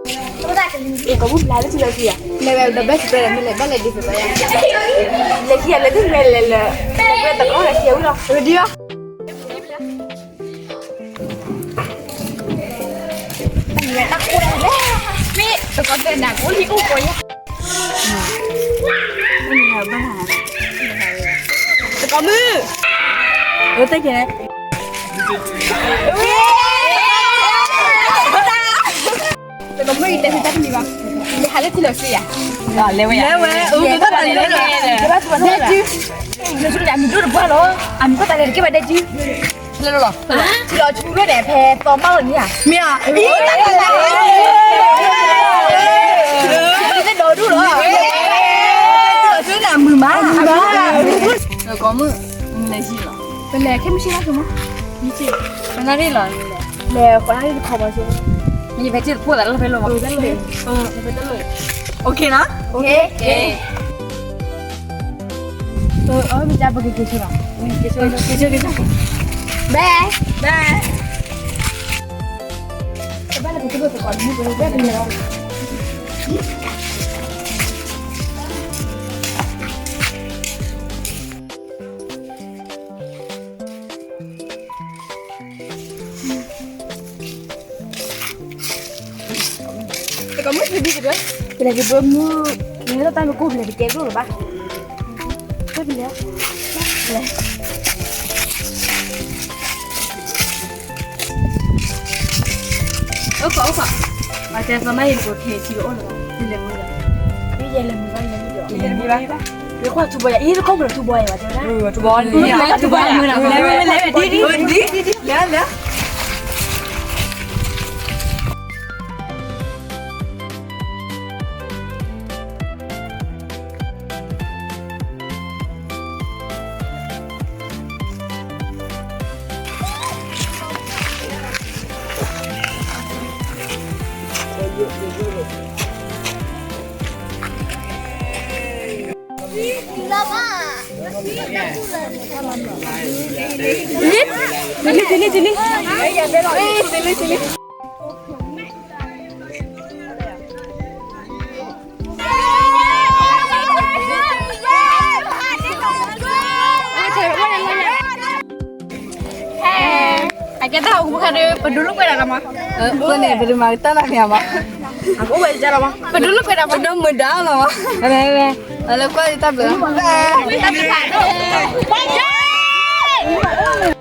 ကီၢ်မုၣ် ဘျါလၢထံလီၤဆံယၤ, လဲၤဝဲ the best friend မ့ၢ်လဲၤဘၣ်လဲၤဒ်သိးယၤ, လဲၤခံယၤလဲၤဒ်လဲၤလဲၤလဲၤ, လဲၤဝဲတကီၢ်လဲၤခံယၤဝံၤလီၤ ready လီၤ. မ့ၢ်တကီၢ်တဲနၤ ကအိၣ်လံအိၣ်ကီးယၤ, တကီၢ်မုၣ်, အတကဲ တကီၢ်မုၣ်အံၤ တဲဖဲတၢ်တမံၤဘၣ်, လဲၤဟးလၢထံလီၤဆံယၤ, လဲၤဝဲယၤ, လဲၤဝဲ, ဒဲကၠူ, နဆိကမိၣ်အမံၤဒိၣ်တပှၢ်လီၤ, အမံၤကီၢ်တၢ်လဲၤတကဲဘၣ်ဒဲကၠူ, လဲၤလီၤ, ထံလီၤဆူဒိၣ်န့ၣ် ဖဲသီမၢ်လီၤန့ၣ်ဧါ, မ့ၢ်ဧါ, တၢ်ဒိၣ်ဒိၣ်လီၤ, နမုာ်မး, တကီၢ်မုၣ်, လဲၤဆံလီၤ, ပလဲၤခဲမုၢ်ဆ့ၣ်လီၤဆိမး, မုၢ်ဆ့ၣ်, ပနၣ်ရံၣ်လီၤ, လဲၤဃီနၣ်ရံၣ်တခီမးဆိ, မ့ၢ်ဖဲဆ့ၣ်တဖိးသးလၢဖဲလီၤမး, တၢ်လၢ, ဖဲတၢ်လၢ, OK နီၤ, OK, OK. အမ့ၢ်ကပက့ၤဆိလီၤ, က့ၤဆိ, က့ၤဆိ, က့ၤဆိ, ဘဲ, ဘဲ, ကဘၣ်လၢကကဒိၣ်သကိး မ့ၢ်ကဘၣ်ကလဲၤလီၤ. တကီၢ်မုၣ် ပလဲၤကဘၢမုၢ်, နတၢ်မ့ၢ်ကိၢ် ပလဲၤတကဲဘျိလၢၤဘၣ်, တၢ်ပလဲၤ, အိၣ်ခိး အိၣ်ခိး, ပတဲသီမါယံၤတကိး ခဲအံၤထံတအိၣ်လၢၤဘၣ်, ယလဲၤမုာ်ဘၣ်, ယလဲၤမုာ်ဘၣ်, ယလဲၤမုာ်ဘၣ်, ယကွၢ်ထူဘီယၤ, အံၤတခီပဒီးထူဘီယၤဘၣ်, ထူဘီ, ထူဘီ, လဲၤဝဲ, လဲၤဝဲ, ဒ်, ဒ်, ဒ်, လဲၤ, လဲၤ. အကဲတၢ်ဟီၣ်ခိၣ်ဖိခါဒီး ပဒိလိာ်ကွဲဒၣ်လီၤမး, အဃိန့ၣ် ပဒိမၤကတၢၢ်နီၣ်ဖဲမး, အဃိဝဲဒၣ်လီၤမး, ပဒိလိာ်ကွဲဒၣ် ပဒိမုာ်ဒါလီၤမး, လဲၤကွၢ်တၢ်ဘျုး, တၢ်ဘျုးဖးဒိၣ်.